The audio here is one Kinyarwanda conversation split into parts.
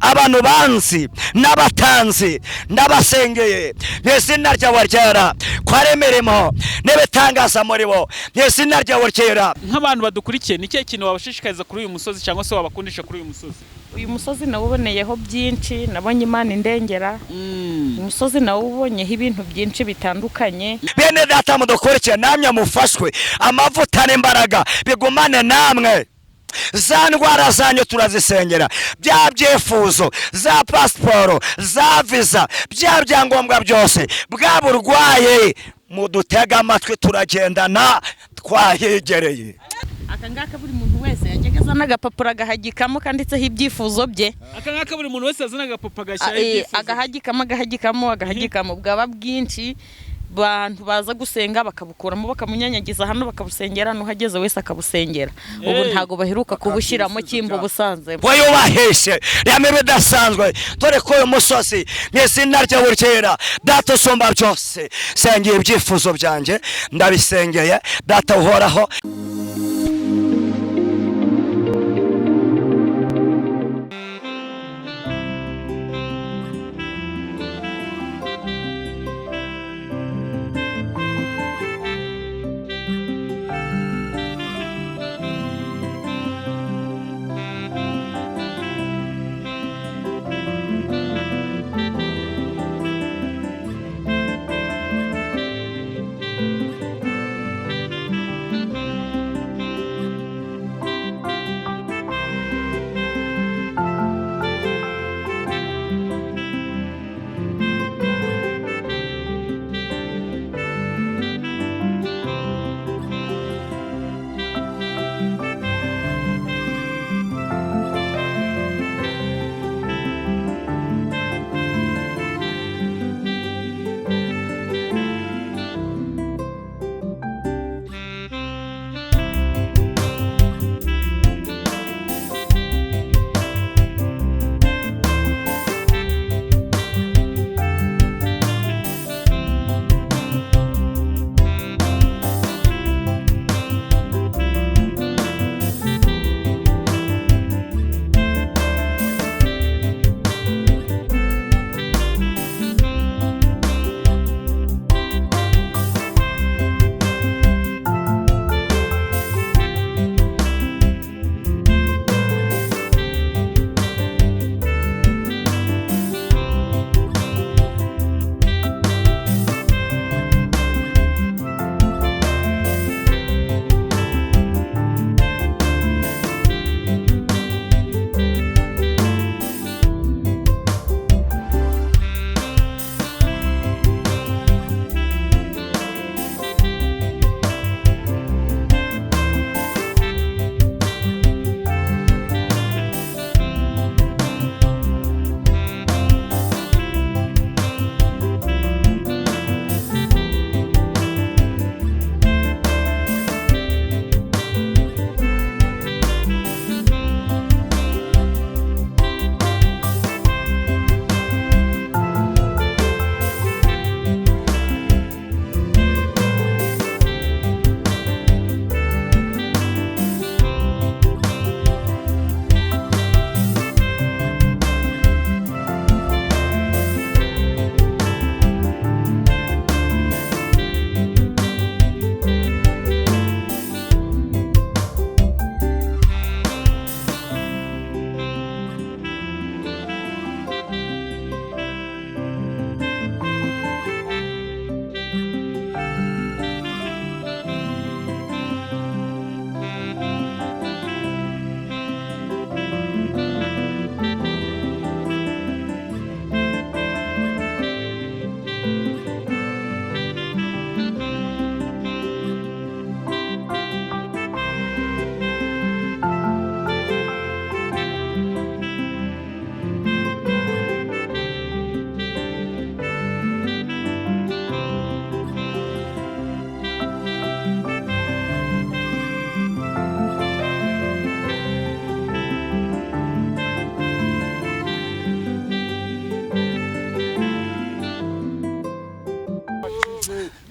Abantu banzi n'abatanzi ndabasengeye mu izina ryawe ryera, kora imirimo n'ibitangaza muri bo mu izina ryawe ryera. Nk'abantu badukurikiye, ni ikihe kintu wabashishikariza kuri uyu musozi cyangwa se wabakundisha kuri uyu musozi? Uyu musozi nawuboneyeho byinshi, nabonye Imana indengera. Uyu musozi nawubonyeho ibintu byinshi bitandukanye. Bene data mudukurikiye, namwe mufashwe amavuta n'imbaraga bigumane namwe. Za ndwara zanyu turazisengera, bya byifuzo, za pasiporo, za viza, bya byangombwa byose, bwa burwayi, mudutega amatwi, turagendana twahigereye. Aka ngaka buri muntu wese yajyaga azana agapapuro agahagikamo kanditseho ibyifuzo bye. Aka ngaka buri muntu wese yazana agapapa agashyiraho ibyifuzo. Agahagikamo, agahagikamo, agahagikamo, bwaba bwinshi bantu baza gusenga bakabukuramo, bakamunyanyagiza hano, bakabusengera, n'uhageze wese akabusengera. Ubu ntago baheruka kubushyiramo kimba ubusanzemo. Wayubaheshe rame bidasanzwe, dore ko uyu musozi mu izina ryawe ryera, Data usumba byose, sengeye ibyifuzo byanjye, ndabisengeye Data uhoraho.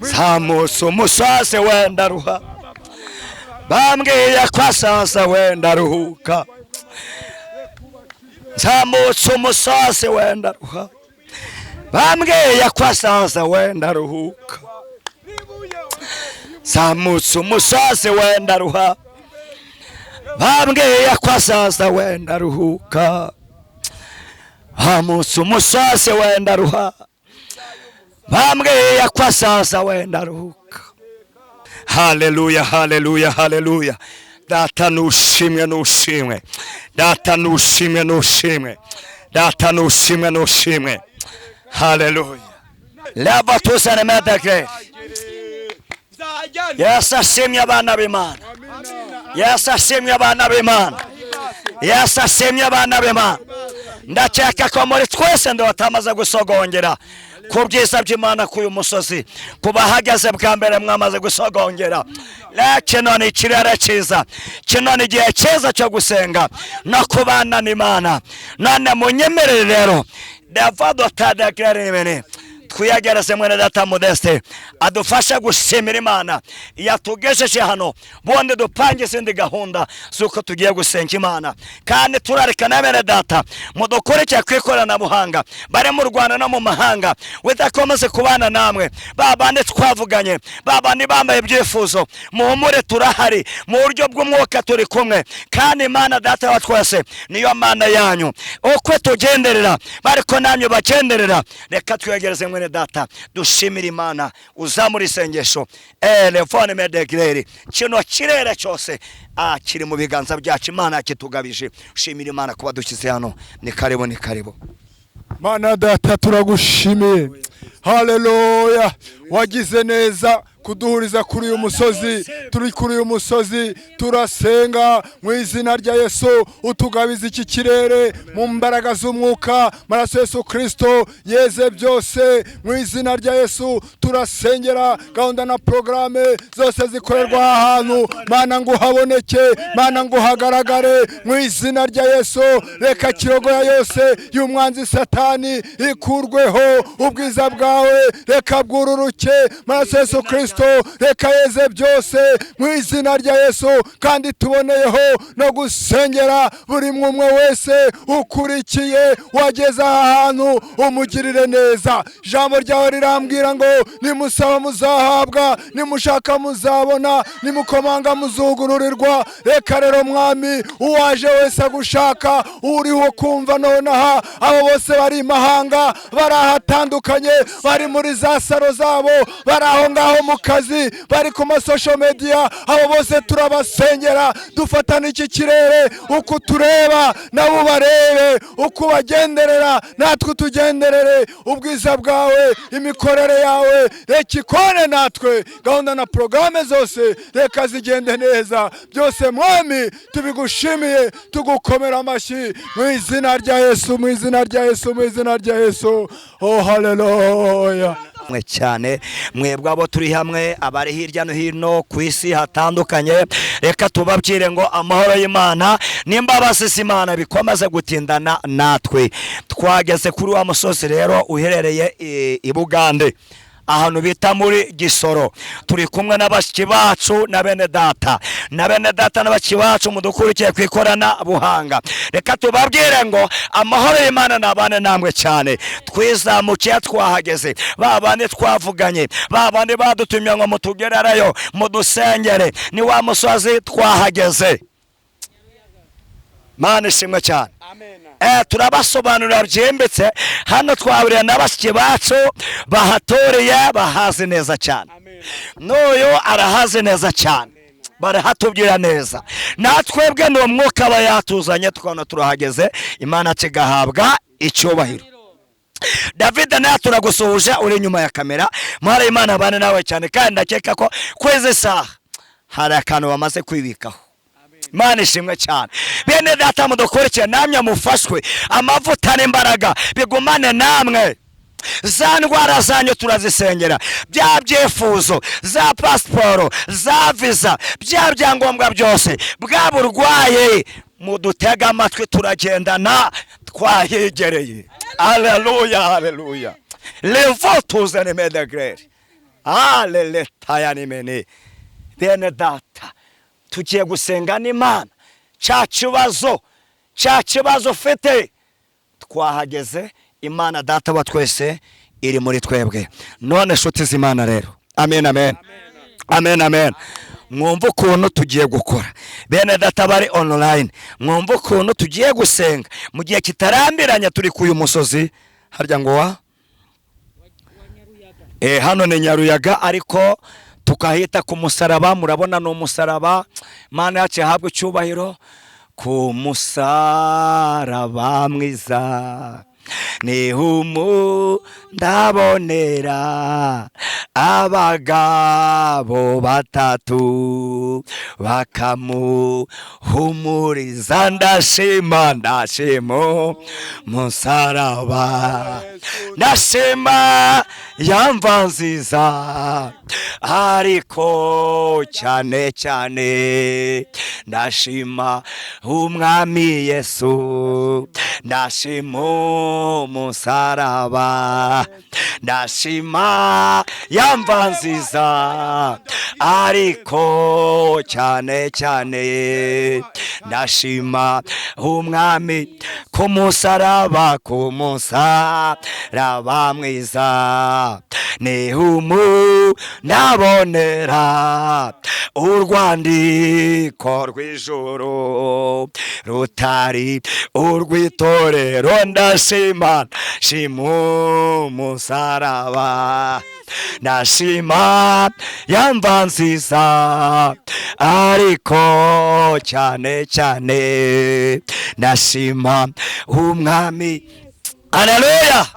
Zamutse umusozi wenda ruha, bambwiye ko asaza wenda ruhuka. Nzamutse umusozi wenda ruha, bambwiye ko azaza wenda ruhuka. Nzamutse umusozi wenda ruha, bambwiye ko azaza wenda ruhuka. Hamutse umusozi wenda ruha, bambwiye ko azaza wenda ruhuka. Haleluya, haleluya, haleluya. Data nushimwe, nushimwe. Data nushimwe, nushimwe. Data nushimwe, nushimwe. Haleluya. Leva tuzane medegre. Yesu ashimye abana b'Imana. Yesu ashimye abana b'Imana. Yesu ashimye abana b'Imana. Ndakeka ko muri twese batamaze gusogongera ku byiza by'Imana k'uyu musozi. Ku bahageze bwa mbere mwamaze gusogongera. Kino ni ikirere cyiza, kino ni igihe cyiza cyo gusenga no kubana n'Imana. None munyemerere rero twiyegereze mwene data Modeste adufashe gushimira Imana yatugejeje hano, bundi dupange izindi gahunda z'uko tugiye gusenga Imana. Kandi turareka na bene data mudukurikire ku ikoranabuhanga bari mu Rwanda no mu mahanga, widakomeze kubana namwe ba bandi twavuganye, ba bandi bambaye ibyifuzo, muhumure turahari mu buryo bw'umwuka turi kumwe. Kandi Imana data wa twese niyo Mana yanyu, uko tugenderera bariko namwe bagenderera. Reka twiyegereze mwene data dushimira Imana, uzamura isengesho elefone medegreri. Kino kirere cyose kiri mu biganza byacu, Imana yakitugabije. Ushimira Imana kuba dushyize hano. Ni karibu, ni karibu. Mana data turagushimiye, haleluya. Wagize neza kuduhuriza kuri uyu musozi. Turi kuri uyu musozi turasenga mu izina rya Yesu, utugabiza iki kirere mu mbaraga z'umwuka, maraso Yesu Kristo yeze byose. Mu izina rya Yesu turasengera gahunda na programme zose zikorerwa ahantu. Mana ngo uhaboneke, Mana ngo uhagaragare mu izina rya Yesu. Reka kirogoya yose y'umwanzi Satani ikurweho, ubwiza bwawe reka bwururuke, maraso Yesu Kristo reka yeze byose mu izina rya Yesu. Kandi tuboneyeho no gusengera buri mwe wese ukurikiye wageze aha hantu, umugirire neza. Ijambo ryawe rirambwira ngo nimusaba muzahabwa, nimushaka muzabona, nimukomanga muzugururirwa. Reka rero Mwami, uwaje wese agushaka, uriho kumva nonaha, abo bose bari imahanga, bari ahatandukanye, bari muri za saro zabo, bari aho ngaho mu kazi, bari ku ma social media, abo bose turabasengera. Dufatana iki kirere, uko tureba nabo barebe, uko bagenderera natwe tugenderere. Ubwiza bwawe, imikorere yawe reka ikore natwe, gahunda na programme zose reka zigende neza. Byose Mwami tubigushimiye, tugukomera amashyi mu izina rya Yesu, mu izina rya Yesu, mu izina rya Yesu. Oh haleluya. Mwe cyane mwebwe abo turi hamwe, abari hirya no hino ku isi hatandukanye, reka tubabwire ngo amahoro y'Imana n'imbabazi z'Imana bikomeze gutindana natwe. Twageze kuri wa musozi rero uherereye i Bugande, ahantu bita muri Gisoro. Turi kumwe n'abashiki bacu na bene data, na bene data n'abashiki bacu mudukurikiye ku ikoranabuhanga. Reka tubabwire ngo amahoro y'Imana nabane namwe cyane. Twizamukiye twahageze, ba bandi twavuganye, ba bandi badutumye ngo mutugererayo mudusengere, ni wa musozi twahageze. Mana ishimwe cyane. Turabasobanurira byimbitse. Hano twahuriye n'abashiki bacu bahatoriye, bahazi neza cyane. N'uyu arahazi neza cyane, barahatubwira neza. Natwebwe ni umwuka aba yatuzanye, tukabona turahageze. Imana kigahabwa icyubahiro. David nawe turagusuhuje uri inyuma ya kamera. Muhare Imana abane nawe cyane. Kandi ndakeka ko kwezi saha hari akantu bamaze kwibikaho. Imana ishimwe cyane. Bene data mudukurikiye, namwe mufashwe amavuta n'imbaraga bigumane namwe. Za ndwara zanyu turazisengera, bya byifuzo, za pasiporo, za visa, bya byangombwa byose, bwa burwaye, mudutega amatwi turagendana twahigereye. Haleluya, haleluya. Levo tuzane medegreri aleletayanimene. Bene data tugiye gusenga n'Imana. Cya kibazo, cya kibazo ufite Twahageze, Imana Data wa twese iri muri twebwe. None nshuti z'Imana rero, amen, amen, amen, amen. Mwumva ukuntu tugiye gukora, bene data bari online, mwumva ukuntu tugiye gusenga mu gihe kitarambiranye. Turi ku uyu musozi harya ngo wa hano ni Nyaruyaga, ariko tukahita ku musaraba. Murabona ni umusaraba. Imana yacu ihabwe icyubahiro. Ku musaraba mwiza nihumu ndabonera abagabo batatu bakamuhumuriza. Ndashima, ndashima musaraba, ndashima yamva nziza, ariko cyane cyane ndashima Umwami Yesu. Ndashima umusaraba, ndashima yamva nziza, ariko cyane cyane ndashima Umwami. Ku musaraba, ku musaraba mwiza nihumu ndabonera urwandiko rw'ijuru rutari urw'itorero. Ndashima, shima umusaraba, ndashima yamva nziza, ariko cyane cyane ndashima Umwami. Haleluya.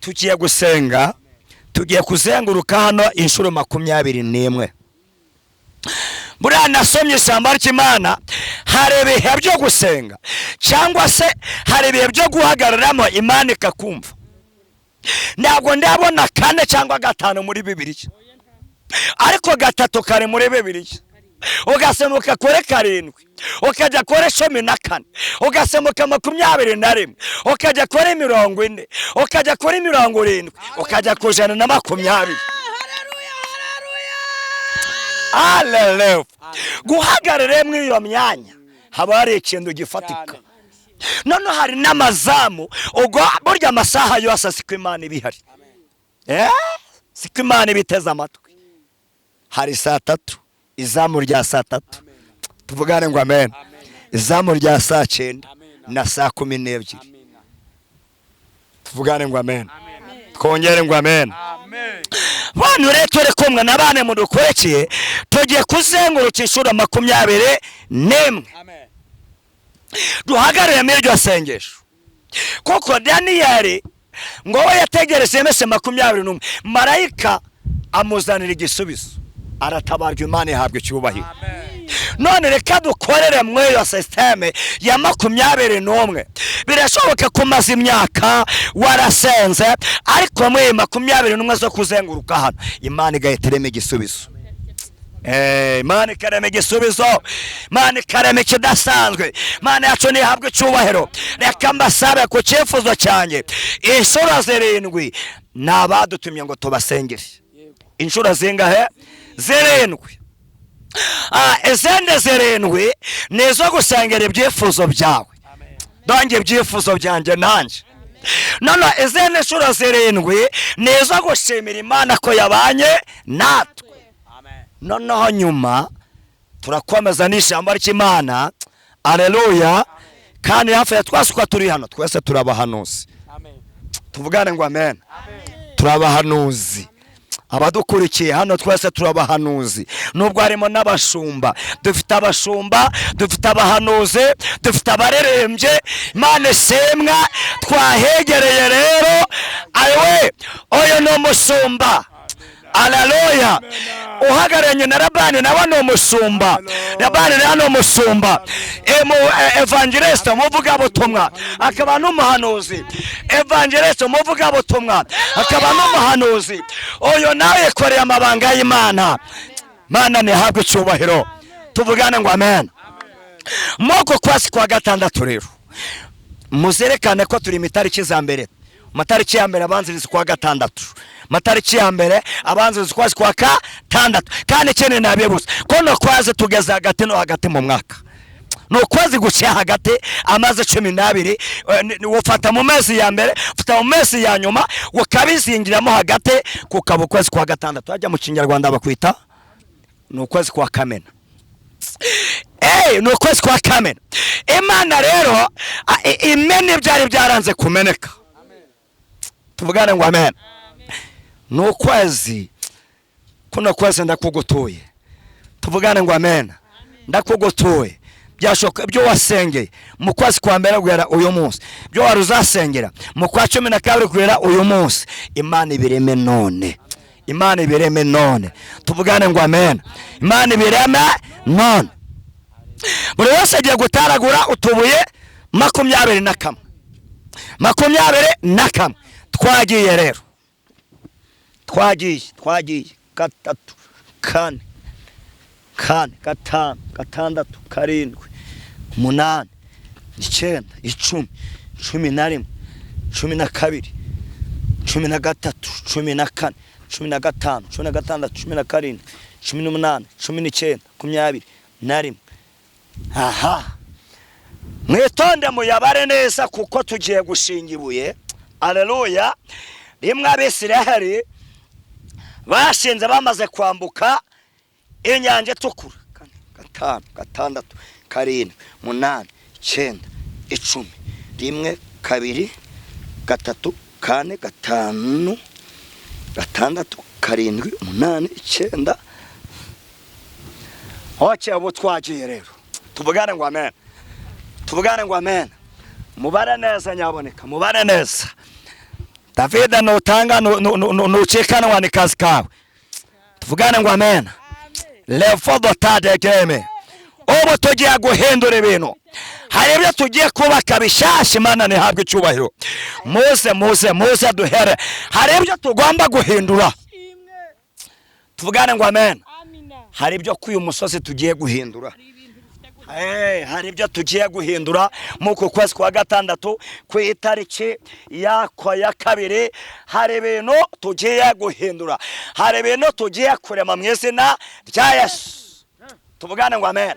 Tugiye gusenga, tugiye kuzenguruka hano inshuro 21. Buriya nasomye ijambo ry'Imana, hari ibihe byo gusenga cyangwa se hari ibihe byo guhagararamo Imana ikakumva. Ntabwo ndabona 4 cyangwa 5 muri Bibiliya, ariko 3 kari muri Bibiliya. Ugasemuka kuri 7, ukajya kuri 14, ugasemuka 21, ukajya kuri 40, ukajya kuri 70, ukajya ku 120. Haleluya. Guhagarara muri iyo myanya haba hari ikintu gifatika. None hari n'amazamu, ubwo burya amasaha yose siko Imana ibihari, siko Imana ibiteze amatwi. Hari saa 3, izamu rya saa 3, tuvugane ngo amen. Izamu rya saa 9 na saa 12, tuvugane ngo amen. Twongere ngo amen. Bantu rero turi kumwe n'abane mudukurikiye, tugiye kuzenguruka inshuro 21, duhagarare muri iryo sengesho. Kuko Daniyeli ngo we yategereje iminsi 21, marayika amuzanira igisubizo, aratabarwa, Imana ihabwa icyubahiro. None reka dukorere muri iyo sisiteme ya 21. Birashoboka ko umaze imyaka warasenze, ariko muri 21 zo kuzenguruka hano Imana igahita irema igisubizo. Imana ikarema igisubizo, Imana ikarema ikidasanzwe. Imana yacu ntihabwe icyubahiro. Reka mbasabe ku cyifuzo cyanjye, inshuro 7 ni abadutumye ngo tubasengere. Inshuro zingahe? 7. Izindi 7 ni izo gusengera ibyifuzo byawe, donge ibyifuzo byanjye nanjye. None izindi nshuro 7 ni izo gushimira Imana ko yabanye natwe. Noneho nyuma turakomeza n'ijambo ry'Imana. Haleluya. Kandi hafi ya twasuka turi hano twese turabahanuzi. Tuvugane ngo amen. Turabahanuzi. Abadukurikiye hano twese turabahanuzi, nubwo harimo n'abashumba. Dufite abashumba, dufite abahanuzi, dufite abarerembye. Imana ishimwa twahegereye rero. Ayiwe, oyo ni umushumba. Haleluya. Uhagararanye na Labani nawe ni umushumba. Labani nawe ni umushumba. Evangelist umuvugabutumwa akaba n'umuhanuzi. Evangelist umuvugabutumwa akaba n'umuhanuzi. Oyo nawe yakoreye amabanga y'Imana. Mana nihabwe icyubahiro. Tuvugane ngo amen. Moko kwasi kwa 6 rero muzerekane ko turi imitariki za mbere. Matariki ya mbere abanziriza kwa 6, matariki ya mbere abanziriza kwasi kwa 6. Kandi ikindi nabibutsa ko no kwaze tugeze hagati no hagati mu mwaka. Ni ukwezi guciye hagati, amazi 12. Ufata mu mezi ya mbere, ufata mu mezi ya nyuma, ukabizingiramo hagati, kukaba ukwezi kwa gatandatu. Hajya mu Kinyarwanda bakwita ni ukwezi kwa Kamena. Ni ukwezi kwa Kamena. Imana rero imena ibyari byaranze kumeneka. Tuvugane ngo amen. Ni ukwezi, kuno kwezi ndakugutuye. Tuvugane ngo amen. Ndakugutuye. Byashoka ibyo wasengeye mu kwezi kwa mbere guhera uyu munsi, ibyo wari uzasengera mu kwa 12 guhera uyu munsi, Imana ibireme none. Imana ibireme none. Tuvugane ngo amen. Imana ibireme none. Buri wese agiye gutaragura utubuye 21. 21. Twagiye rero. Twagiye 3, 4, 5, 6, 7, 8, 9, 10, 11, 12, 13, 14, 15, 16, 17, 18, 19, 21. Aha. Mwitonde muyabare neza kuko tugiye gushinga ibuye. Haleluya. Rimwe Abisiraheli bashinze bamaze kwambuka inyanja itukura. 4, 5, 6, 7, 8, 9, 10. 1, 2, 3, 4, 5, 6, 7, 8, 9. Oke, ubu twagiye rero. Tuvugane ngo amen. Tuvugane ngo amen. Mubare neza nyaboneka, mubare neza. David nutanga nucikanwa ni kazi kawe. Tuvugane ngo amen. Lefodo tadegeme. Ubu tugiye guhindura ibintu. Hari ibyo tugiye kubaka bishasha, Imana ntihabwe icyubahiro. Muze muze muze duhere. Hari ibyo tugomba guhindura. Tuvugane ngo amen. Hari ibyo kuri uyu musozi tugiye guhindura. Hari ibyo tugiye guhindura mu kwezi kwa gatandatu ku itariki ya 2. Hari ibintu tugiye guhindura. Hari ibintu tugiye kurema mu izina rya Yesu. Tuvugane ngo amen.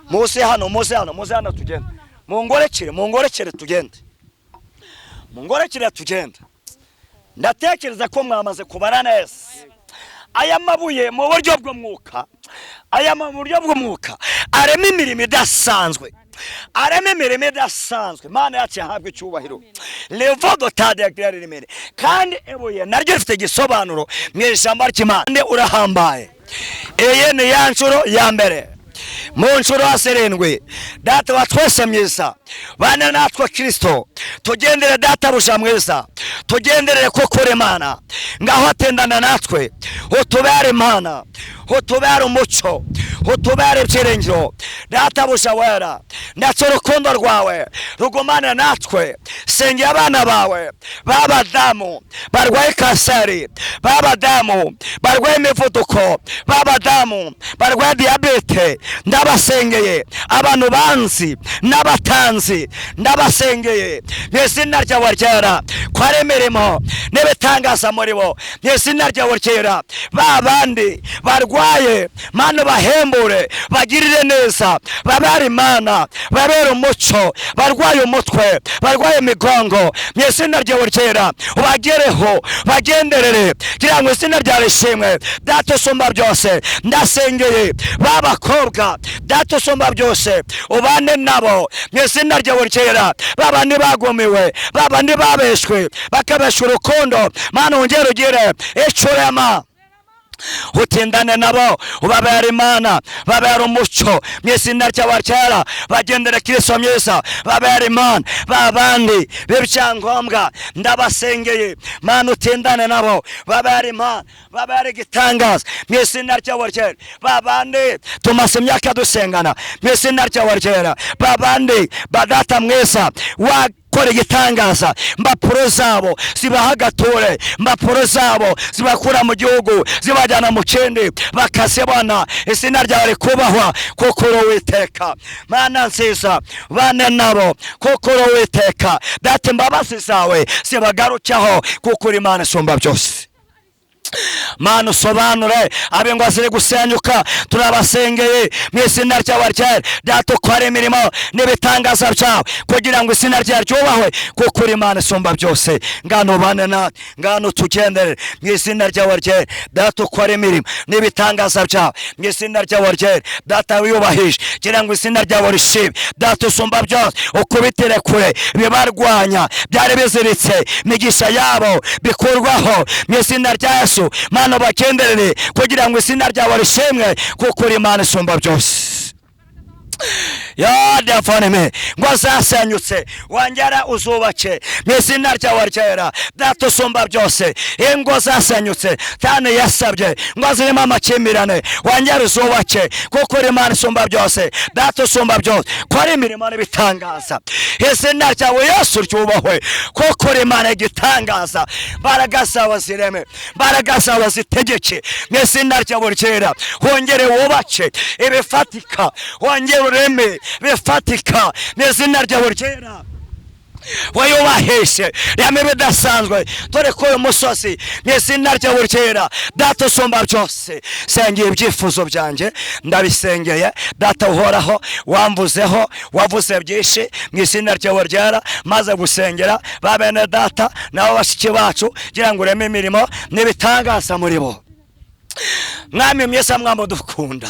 Muze hano, muze hano, muze hano tugende. Mungorekere tugende. Mungorekere tugende. Ndatekereza ko mwamaze kubara neza. Aya mabuye mu buryo bw'umwuka, aya mu buryo bw'umwuka arema imirimo idasanzwe. Arema imirimo idasanzwe. Imana yacu yahabwe icyubahiro. Levodo tadegere. Kandi ibuye naryo rifite igisobanuro mu ijambo ry'Imana. Urahambaye. Iyi ni ya nshuro ya mbere mu nshuro 7. Data wa twese mwiza, bana natwe Kristo, tugendere data buja mwiza, tugenderere koko Imana. Ngaho atendana natwe, utubere Imana, utubere umuco, utubere ibyiringiro. Data buja wera, ndetse urukundo rwawe rugumane natwe. Sengera abana bawe b'abadamu barwaye kanseri, b'abadamu barwaye imivuduko, b'abadamu barwaye diyabete, ndabasengeye. Abantu banzi n'abatanzi ndabasengeye mu izina ryawe ryera, ko ari imirimo n'ibitangaza muri bo mu izina ryawe ryera. Ba bandi barwaye, Mana bahembure, bagirire neza, babere Imana, babere umuco. Barwaye umutwe, barwaye imigongo, mu izina ryawe ryera ubagereho, bagenderere, kugira ngo izina ryawe rishimwe. Data usumba byose, ndasengeye b'abakobwa, Data usumba byose, ubane nabo mu izina ryawe ryera. Babandi bagumiwe, babandi babeshwe, bakabeshwa urukundo, Mana wongere ugire icurema, utindane nabo, ubabere Imana, babere umuco mu izina ryawe ryera. Bagendere Kristo mwiza, babere Imana. Babandi b'ibyangombwa ndabasengeye, Mana utindane nabo, babere Imana, babere igitangaza mu izina ryawe ryera. Babandi tumaze imyaka dusengana mu izina ryawe ryera. Babandi badata mwiza wa kora igitangaza, impapuro zabo zibaha agature, impapuro zabo zibakura mu gihugu zibajyana mu kindi, bakazibona. Izina ryawe rikubahwa kuko uri Uwiteka. Mana nziza, bane nabo kuko uri Uwiteka. Data imbabazi zawe zibagarukeho kuko uri Imana isumba byose. Mana usobanure ab'ingo ziri gusenyuka, turabasengeye mu izina ryawe ryera. Data ukora imirimo n'ibitangaza byawe kugira ngo izina ryawe ryubahwe, kuko uri Imana isumba byose. Ngano ubane natwe, ngano utugendere mu izina ryawe ryera. Data ukora imirimo n'ibitangaza byawe mu izina ryawe ryera. Data wiyubahishe kugira ngo izina ryawe rishime. Data usumba byose, ukubitire kure ibibarwanya byari biziritse imigisha yabo, bikurwaho mu izina rya Yesu. Mana bagenderere kugira ngo izina ryawe rishimwe, kuko uri Imana isumba byose. Ya defoneme ngo zasenyutse wongera uzubake mu izina ryawe ryera. Data usumba byose, ingo zasenyutse cyane yasabye ngo zirimo amakimbirane, wongera uzubake, kuko uri Imana isumba byose. Data usumba byose, kora imirimo n'ibitangaza, izina ryawe Yesu ryubahwe, kuko uri Imana igitangaza. Mbaraga zawe zireme, mbaraga zawe zitegeke mu izina ryawe ryera. Wongere wubake ibifatika, wongere ureme bifatika mu izina ryawe ryera. Wayubaheshe reme bidasanzwe, dore ko uyu musozi mu izina ryawe ryera. Data usumba byose, sengeye ibyifuzo byanjye, ndabisengeye. Data uhoraho, wamvuzeho, wavuze byinshi mu izina ryawe ryera. Maze gusengera ba bene data nabo bashiki bacu, kugira ngo ureme imirimo n'ibitangaza muri bo. Mwami mwiza, mwami dukunda,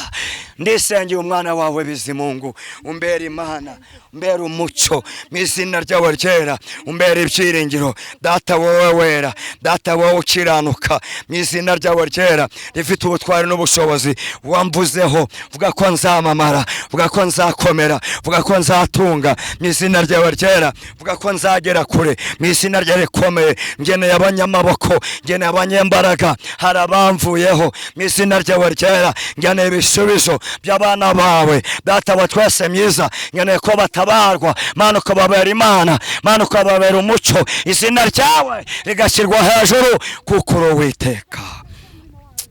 ndisengeye umwana wawe Bizimungu, umbere Imana, umbere umucyo mu izina ryawe ryera, umbere ibyiringiro. Data wowe wera, data wowe ukiranuka mu izina ryawe ryera rifite ubutwari n'ubushobozi, wamvuzeho vuga ko nzamamara, vuga ko nzakomera, vuga ko nzatunga mu izina ryawe ryera, vuga ko nzagera kure mu izina ryawe rikomeye. Ngeneye abanyamaboko, ngeneye abanyembaraga, hari abamvuyeho mu izina ryawe ryera. Ngeneye ibisubizo by'abana bawe Data wa twese myiza, ngeneye ko batabarwa. Mana ukababera Imana, Mana ukababera umucyo, izina ryawe rigashyirwa hejuru, kuko uri Uwiteka.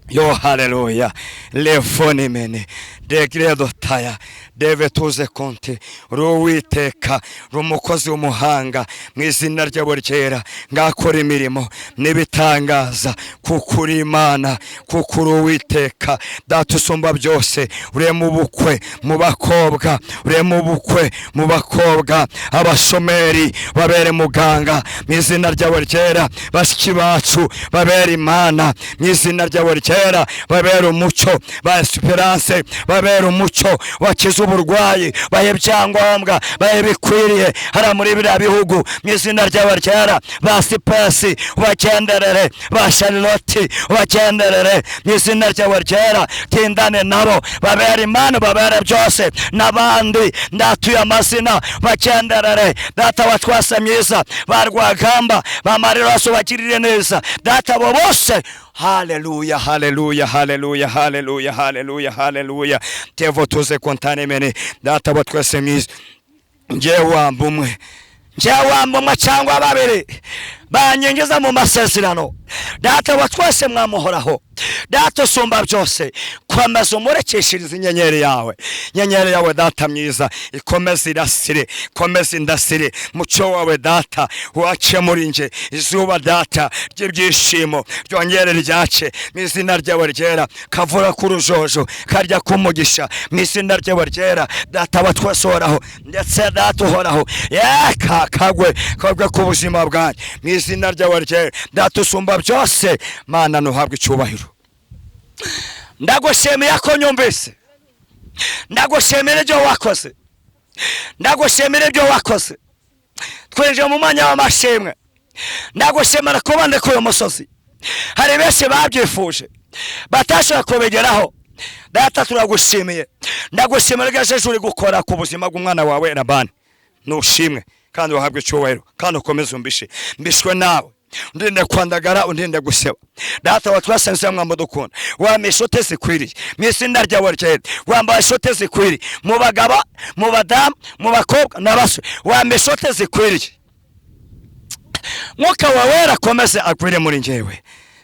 Yo haleluya lefonimene degredo taya deve tuze konti, uri Uwiteka, uri umukozi w'umuhanga mu izina ryawe ryera. Ngakora imirimo n'ibitangaza, kuko uri Imana, kuko uri Uwiteka. Data usumba byose, urema ubukwe mu bakobwa, urema ubukwe mu bakobwa, abashomeri babere muganga mu izina ryawe ryera, bashiki bacu babere Imana mu izina ryawe ryera, babere umucyo, ba Esperance babere umucyo, bakize uburwayi, bahe ibyangombwa, bahe bikwiriye hariya muri biriya bihugu mu izina ryawe ryera. Ba Sipesi ubagenderere, ba Charlotte ubagenderere mu izina ryawe ryera, tindane nabo, babere Imana, babere byose, n'abandi ndatuye amazina bagenderere. Data wa twese myiza, ba Rwagamba, ba Mariroso bagirire neza Data bo bose. Haleluya, haleluya, haleluya, haleluya, haleluya, haleluya. Tevo tuze kontane mene. Data wa twese myiza, njewe wamba umwe, njewe wamba umwe cyangwa babiri banyinjiza mu masezerano. Data wa twese mwamuhoraho, Data usumba byose, komeza umurekeshereza inyenyeri yawe, inyenyeri yawe Data myiza, ikomeze irasire, komeza indasire mucyo wawe Data wace muri nje, izuba Data ry'ibyishimo ryongere ryace mu izina ryawe ryera, kavura k'urujojo karya k'umugisha mu izina ryawe ryera. Data wa twese uhoraho, ndetse Data uhoraho, yeka kagwe kagwe ku buzima bwanjye mu izina ryawe ryera. Data usumba byose, Mana nuhabwe icyubahiro. Ndagushimiye ko nyumvise, ndagushimira ibyo wakoze, ndagushimira ibyo wakoze. Twinjiye mu mwanya w'amashimwe. Ndagushimira kuba ndi kuri uyu musozi, hari benshi babyifuje batashobora kubigeraho. Data turagushimiye, ndagushimira ko uri gukora ku buzima bw'umwana wawe Labani. Nushimwe kandi uhabwe icyubahiro, kandi ukomeze umbishe, mbishwe nawe, undinde kwandagara, undinde guseba. Data wa twese mwamba dukunda, wampa inshuti zikwiriye mu izina ryawe ryera, wambaye inshuti zikwiriye mu bagabo, mu badamu, mu bakobwa n'abasore, wampa inshuti zikwiriye. Mwuka wawe wera akomeze agwire muri njyewe.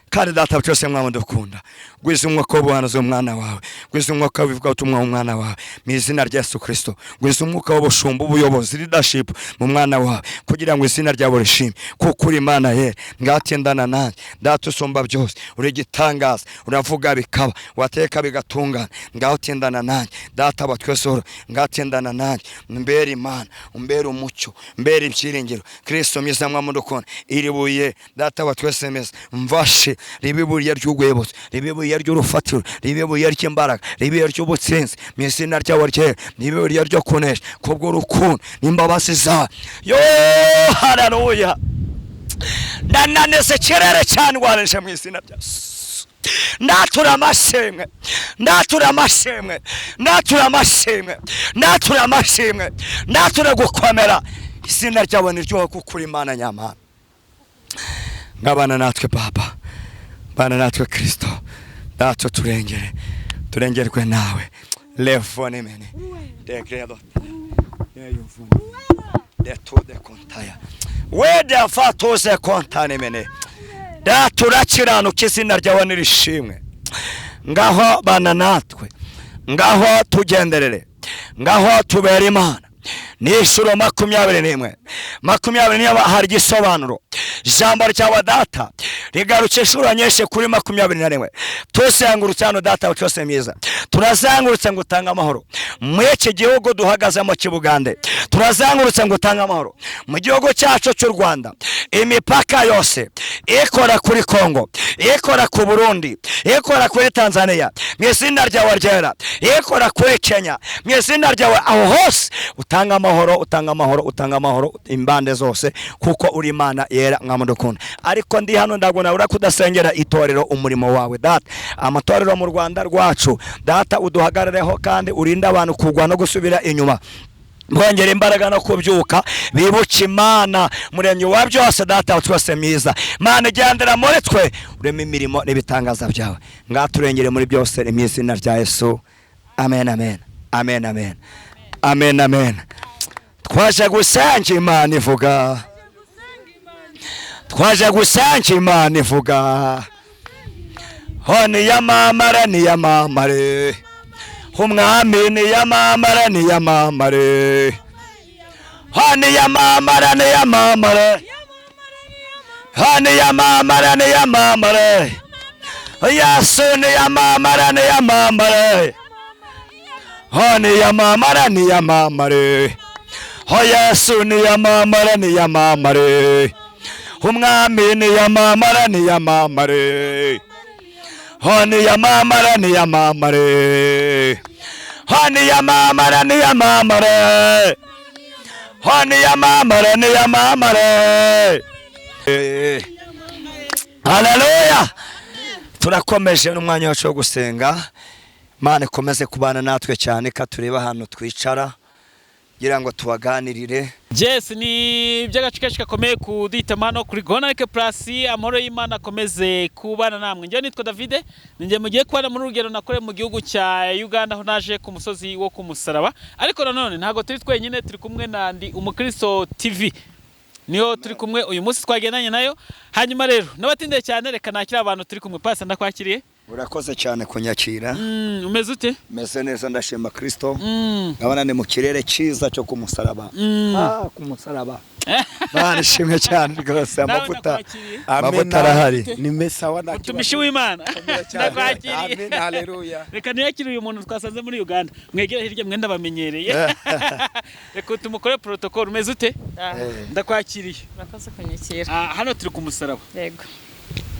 Kandi Data byose mwana dukunda, gwiza umwuka w'ubuhanuzi w'umwana wawe, gwiza umwuka w'ivugabutumwa w'umwana wawe mu izina rya Yesu Kristo, gwiza umwuka w'ubushumba, ubuyobozi, leadership mu mwana wawe, kugira ngo izina ryawe rishime, kuko uri Imana yera. Ngatindana nanjye Data usumba byose, uri igitangaza, uravuga bikaba, wateka bigatungana. Ngaho tindana nanjye Data wa twese, ngatindana nanjye, mbere Imana, umbere umucyo, mbere ibyiringiro. Kristo mwiza mwa mudukunda, iri buye Data wa twese meza mvashe ribe ibuye ry'urwibutso, ribe ibuye ry'urufatiro, ribe ibuye ry'imbaraga, ribe ibuye ry'ubutsinzi mu izina ryawe ryera, ribe ibuye ryo kunesha kubw'urukundo n'imbabazi zawe. Yo haleluya, ndananese ikirere cyandwanije mu izina rya Yesu. Ndatura amashimwe, ndatura amashimwe, ndatura amashimwe, ndatura amashimwe, ndatura gukomera. Izina ryawe ni ryo kuko uri Imana nyamana. Ngabana natwe Baba, bana natwe Kristo, Data turengere, turengerwe nawe. Levone mene degredo de to de kontaya wede afatose kontane mene. Data urakiranuka, izina ryawe nirishimwe. Ngaho bana natwe, ngaho tugenderere, ngaho tubere Imana. Ni inshuro 21, 21 hari igisobanuro. Ijambo ryawe Data rigarutse inshuro nyinshi kuri 21. Tuzengurutse hano Data wa twese mwiza, turazengurutse ngo utange amahoro muri iki gihugu duhagazemo cy'Ubugande, turazengurutse ngo utange amahoro mu gihugu cyacu cy'u Rwanda, imipaka yose ikora kuri Kongo, ikora ku Burundi, ikora kuri Tanzania mu izina ryawe ryera, ikora kuri Kenya mu izina ryawe, aho hose utanga amahoro, utanga amahoro, utanga amahoro imbande zose, kuko uri Imana yera mwamudukunda. Ariko ndi hano ndago nabura kudasengera itorero, umurimo wawe Data, amatorero mu Rwanda rwacu. Data uduhagarareho kandi urinde abantu kugwa no gusubira inyuma, bongera imbaraga no kubyuka, bibuke Imana muremyi wa byose. Data wa twese mwiza, Mana igendera muri twe, ureme imirimo n'ibitangaza byawe, ngaturengere muri byose mu izina rya Yesu. Amen, amen, amen, amen, amen, amen. Twaje gusenga Imana ivuga, twaje gusenga Imana ivuga, ho niyamamare, niyamamare umwami, niyamamare, niyamamare, ho niyamamare, niyamamare, ho niyamamare, niyamamare, Yesu niyamamare, niyamamare, ho niyamamare, niyamamare, ho Yesu niyamamare, niyamamare, umwami niyamamare, niyamamare, ho niyamamare, niyamamare, ho niyamamare, niyamamare, ho niyamamare, niyamamare. Haleluya. Turakomeje n'umwanya wacu wo gusenga. Imana ikomeze kubana natwe cyane, katureba ahantu twicara kugira ngo tubaganirire. Yes, ni iby'agaciro gakomeye kuduhitamo hano kuri Gonarike Plus. Amahoro y'Imana akomeze kubana namwe. Njyewe nitwa Davide, ninjye mugiye kubana muri urugendo nakore mu gihugu cya Uganda, aho naje ku musozi wo ku musaraba. Ariko nanone ntabwo turi twenyine, turi kumwe na Ndi Umukristo TV, niyo turi kumwe uyu munsi twagendanye nayo. Hanyuma rero n'abatindeye cyane, reka nakira abantu turi kumwe. Pasa, ndakwakiriye. Urakoze cyane kunyakira. Umeze ute? Meze neza, ndashima Kristo. Nkabona ni mu kirere cyiza cyo ku musaraba. Ku musaraba. Mana ishimwe cyane rwose, amavuta, amavuta arahari. Ni sawa nta Mutumishi w'Imana, ndakwakiriye. Amen, haleluya. Reka ntiyakire uyu muntu twasanze muri Uganda, mwegere hirya mwenda bamenyereye. Reka tumukore protocol. Umeze ute? Ndakwakiriye. Urakoze kunyakira. Hano turi ku musaraba. Yego.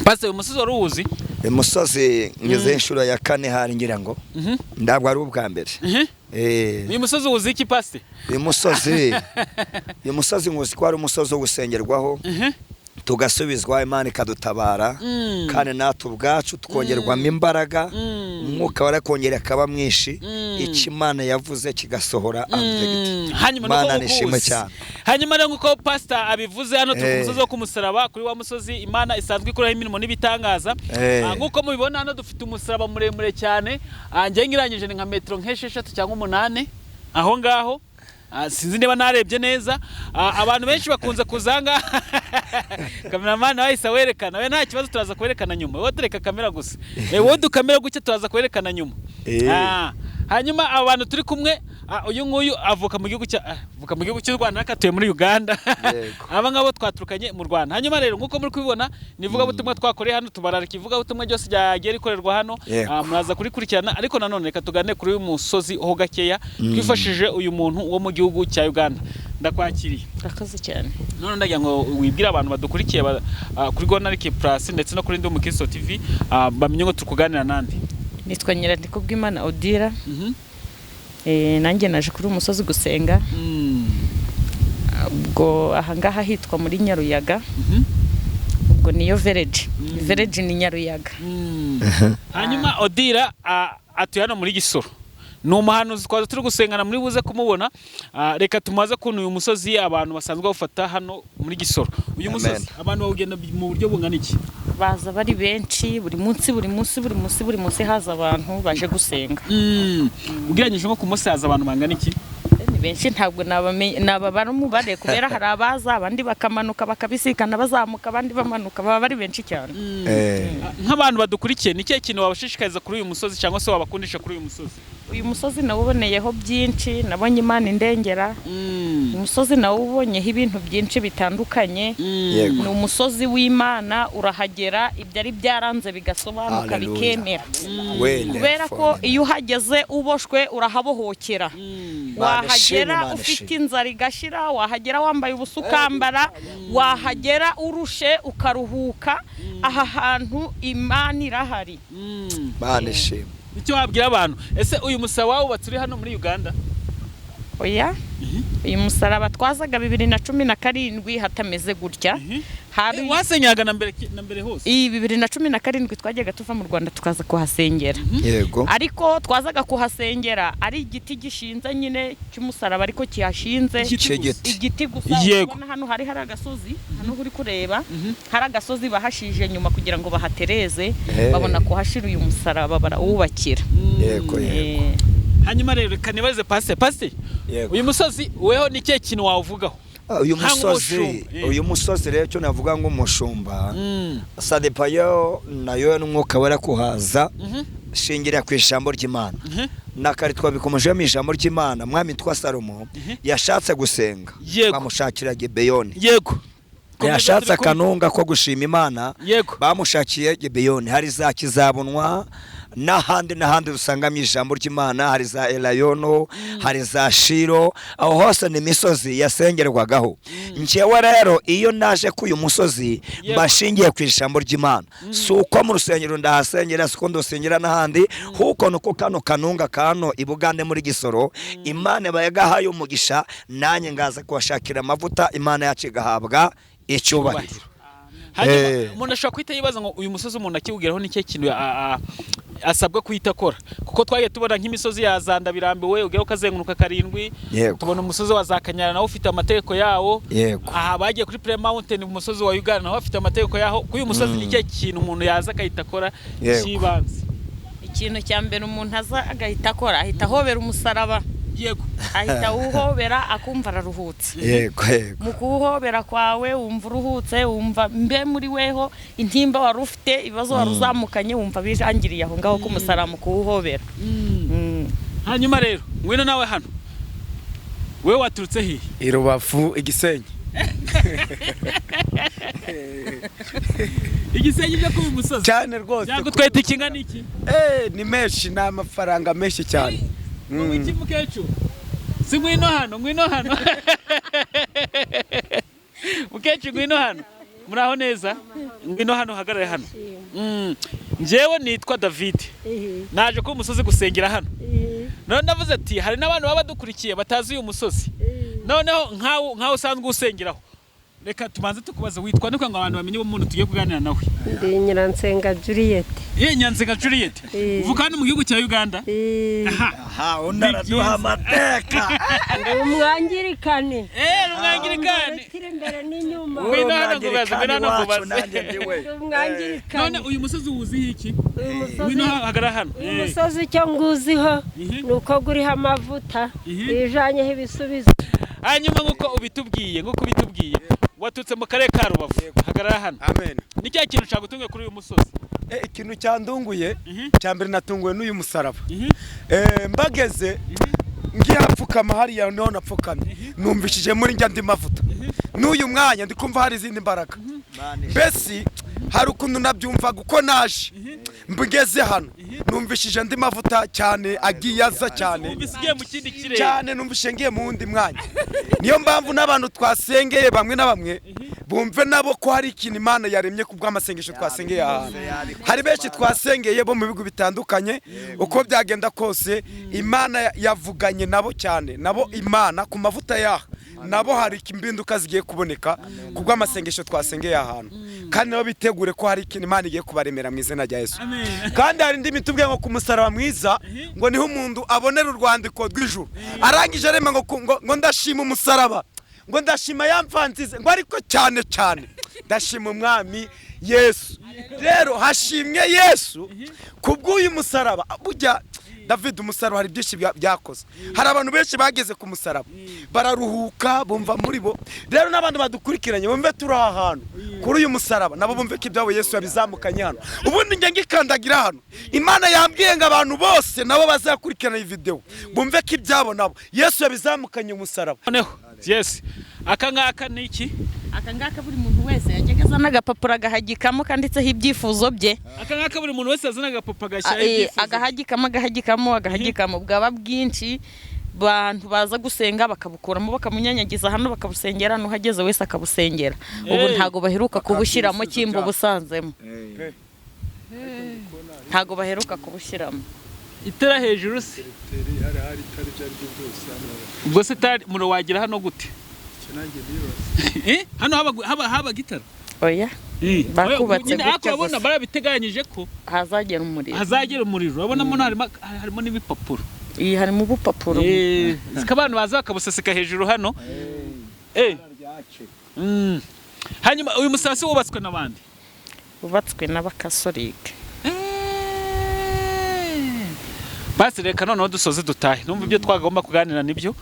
Pase, uyu musozi wari uwuzi? Uyu musozi ngeze inshuro ya 4 hari, ngira ngo ndabwo ari ubwa mbere. Uyu musozi uwuzi iki, Pase? Uyu musozi nkuzi ko ari umusozi wo gusengerwaho, tugasubizwa, Imana ikadutabara, kandi natwe ubwacu tukongerwamo imbaraga, umwuka warakongera akaba mwinshi, icyo Imana yavuze kigasohora. Hanyuma Imana nishimwe cyane. Hanyuma rero nk'uko pastor abivuze, hano turi ku musozi wo ku musaraba, kuri wa musozi Imana isanzwe ikoraho imirimo n'ibitangaza. Nk'uko mubibona hano dufite umusaraba muremure cyane, njye ngirangije ni nka metero nk'esheshatu cyangwa 8 aho ngaho. Sinzi niba narebye neza. Abantu benshi bakunze kuzanga kameramani wahise awerekana, we nta kibazo, turaza kwerekana nyuma. Wowe tureka kamera gusa, wowe dukamera gutya, turaza kwerekana nyuma. Hanyuma aba bantu turi kumwe, uyu nguyu avuka mu gihugu cya avuka mu gihugu cy'u Rwanda ariko atuye muri Uganda. Aba ngabo twaturukanye mu Rwanda. Hanyuma rero nk'uko muri kubibona, ni ivugabutumwa twakoreye hano, tubararika ivugabutumwa ryose ryagiye rikorerwa hano. Muraza kurikurikirana, ariko nanone reka tugane kuri uyu musozi ho gakeya, twifashishije uyu muntu wo mu gihugu cya Uganda. Ndakwakiriye. Urakoze cyane. None ndagira ngo wibwire abantu badukurikiye kuri Gonarike Plus ndetse no kuri Ndi Umukristo TV, bamenye ngo turi kuganira nande. Nitwa Nyirandikubwimana Odira. Nanjye naje kuri uyu musozi gusenga. Ubwo ahangaha hitwa muri Nyaruyaga. Ubwo niyo village. Village ni Nyaruyaga. Hanyuma Odira atuye hano muri Gisoro, ni umuhanuzi twaza turi gusengana, muri buze kumubona. Reka tumaze kuntu uyu musozi abantu basanzwe bawufata hano muri Gisoro. Uyu musozi abantu bawugenda mu buryo bungana iki? Baza bari benshi buri munsi, buri munsi, buri munsi, buri munsi haza abantu baje gusenga. Ugereranyije nko ku munsi haza abantu bangana iki? Ni benshi, ntabwo nababara umubare, kubera hari abaza abandi bakamanuka bakabisikana, bazamuka abandi bamanuka, baba bari benshi cyane. Nk'abantu badukurikiye, ni ikihe kintu wabashishikariza kuri uyu musozi cyangwa se wabakundisha kuri uyu musozi? Uyu musozi nawuboneyeho byinshi, nabonye Imana indengera. Uyu musozi nawubonyeho ibintu byinshi bitandukanye. Ni umusozi w'Imana, urahagera ibyari byaranze bigasobanuka, bikemera. Kubera ko iyo uhageze uboshwe urahabohokera. Wahagera ufite inzara igashira, wahagera wambaye ubusa ukambara, wahagera urushe ukaruhuka. Aha hantu Imana irahari. Icyo wabwira abantu, ese uyu musaraba wubatse uri hano muri Uganda? Oya, uyu musaraba twazaga 2017 hatameze gutya. Wasenyaga na mbere hose? Iyi 2017 twajyaga tuva mu Rwanda tukaza kuhasengera. Yego. Ariko twazaga kuhasengera ari igiti gishinze nyine cy'umusaraba, ariko kihashinze igiti gusa. Ubona hano hari agasozi, hano uri kureba hari agasozi bahashije nyuma kugira ngo bahatereze, babona kuhashira uyu musaraba barawubakira. Yego yego. Hanyuma rero reka nibaze pastor, uyu musozi weho ni ikihe kintu wawuvugaho? Uyu musozi rero cyo navuga ngo umushumba sadepayo nayo n'umwuka wera kuhaza, shingira ku ijambo ry'Imana. Nakari twabikomeje mu ijambo ry'Imana, mwami twa Salomo yashatse gusenga bamushakira Gibeyoni. Yego. Yashatse akanunga ko gushima Imana, bamushakiye Gibeyoni. Hari za kizabonwa n'ahandi n'ahandi dusanga mu ijambo ry'Imana, hari za Elayono, hari za Shiro, aho hose ni imisozi yasengerwagaho. Njyewe rero iyo naje ku uyu musozi mbashingiye ku ijambo ry'Imana, si uko mu rusengero ndahasengera, si uko ndusengera n'ahandi, huko nuko kano kanunga kano i Bugande muri Gisoro Imana bayagahaye umugisha, nanjye ngaza kubashakira amavuta, Imana yacu igahabwa icyubahiro. Hanyuma umuntu ashobora kwita yibaza ngo uyu musozi umuntu akiwugeraho ni ikihe kintu asabwa kuhita akora, kuko twagiye tubona nk'imisozi ya Zanda birambiwe ugera ukazenguruka 7, tubona umusozi wa Zakanyara nawo ufite amategeko yawo. Aha bagiye kuri Prayer Mountain mu musozi wa Uganda nawo afite amategeko yaho. Kuri uyu musozi ni ikihe kintu umuntu yaza akahita akora cy'ibanze? Ikintu cya mbere umuntu aza agahita akora, ahita ahobera umusaraba. Yego. Ahita awuhobera akumva araruhutse. Yego yego. Mu kuwuhobera kwawe wumva uruhutse, wumva mbe muri weho intimba wari ufite, ibibazo wari uzamukanye, wumva bijangiriye aho ngaho ku musaraba mu kuwuhobera. Hanyuma rero ngwino nawe hano, wewe waturutse hehe? I Rubavu, Igisenyi. Igisenyi byo kuba umusozi cyane rwose. Byagutwaye ikingana iki? Ni menshi, ni amafaranga menshi cyane. Iki mukecuru? Si ngwino hano, ngwino hano. Mukecuru ngwino hano. Muraho neza? Ngwino hano hagarare hano. Njyewe nitwa David. Naje ku musozi gusengera hano. None navuze ati hari n'abantu baba badukurikiye batazi uyu musozi. Noneho nkawe usanzwe usengeraho, reka tubanze tukubaza witwa nde ngo abantu bamenye uwo muntu tugiye kuganira nawe. Ndi Nyiransenga Juliet. Nyiransenga Juliet. Uvuka hano mu gihugu cya Uganda? Aha, unaraduha amateka. Ndi umwangirikani. Umwangirikani. Imbere n'inyuma. Ngwino hano nkubaze, ngwino hano nkubaze. Ndi umwangirikani. None uyu musozi wuziho iki? Ngwino hagarara hano. Uyu musozi icyo nguziho ni uko guriho amavuta, bijanyeho ibisubizo. Hanyuma nk'uko ubitubwiye, waturutse mu karere ka Rubavu. Hagarara hano. Amen. Ni cya kintu cyagutunguye kuri uyu musozi? Ikintu cyandunguye cya mbere, natunguwe n'uyu musaraba. Mbageze ngihapfukama hariya, niho napfukamye, numvishije muri njya andi mavuta. N'uyu mwanya ndi kumva hari izindi mbaraga. Mbese hari ukuntu nabyumvaga uko naje, mbigeze hano numvishije andi mavuta cyane agiye aza cyane. Wumvise ugiye mu kindi kirere? Cyane, numvise ngiye mu wundi mwanya. Niyo mpamvu n'abantu twasengeye bamwe na bamwe bumve nabo ko hari ikintu Imana yaremye ku bw'amasengesho twasengeye. Ahantu hari benshi twasengeye bo mu bihugu bitandukanye, uko byagenda kose Imana yavuganye nabo cyane. Nabo Imana ku mavuta yaha nabo hari impinduka zigiye kuboneka ku bw'amasengesho twasengeye ahantu, kandi nabo bitegure ko hari ikintu Imana igiye kubaremera mu izina rya Yesu. Amen. Kandi hari indi mitubwiye ngo ku musaraba mwiza ngo niho umuntu abonera urwandiko rw'ijuru. Arangije arema ngo ndashima umusaraba, ngo ndashima ya mvanzize, ngo ariko cyane cyane ndashima Umwami Yesu. Rero hashimwe Yesu ku bw'uyu musaraba. Burya David, umusaraba hari byinshi byakoze. Hari abantu benshi bageze ku musaraba bararuhuka, bumva muri bo. Rero n'abandi badukurikiranye bumve turi aha hantu kuri uyu musaraba, nabo bumve ko ibyabo Yesu yabizamukanye hano. Ubundi njye ngikandagira hano, Imana yambwiye ngo abantu bose nabo bazakurikirana iyi videwo bumve ko ibyabo nabo Yesu yabizamukanye umusaraba. Noneho yes, aka ngaka ni iki? Aka ngaka buri muntu wese yajyaga azana agapapuro agahagikamo kanditseho ibyifuzo bye. Aka ngaka buri muntu wese yazana agapapa agashyiraho ibyifuzo. Agahagikamo, agahagikamo, agahagikamo, bwaba bwinshi bantu baza gusenga bakabukuramo bakamunyanyagiza hano bakabusengera, n'uhageze wese akabusengera. Ubu ntago baheruka kubushyiramo kimba ubusanzemo, ntago baheruka kubushyiramo. Itara hejuru se? Hari hari itara, ibyo ari byo byose hano. Ubwo se itara umuriro wagira hano gute? Icyo nanjye nibaza. Hano habaga itara? Oya. Bakubatse Nyine gutya ariko urabona gusa. Barabiteganyije ko hazagera umuriro. Hazagera umuriro. Urabonamo harimo n'ibipapuro. Iyi harimo ubupapuro. Siko abantu baza bakabuseseka hejuru hano. Hanyuma uyu musaraba wubatswe n'abandi? Wubatswe n'Abakasolike. Basi reka noneho dusoze dutahe, numva ibyo twagomba kuganira nibyo.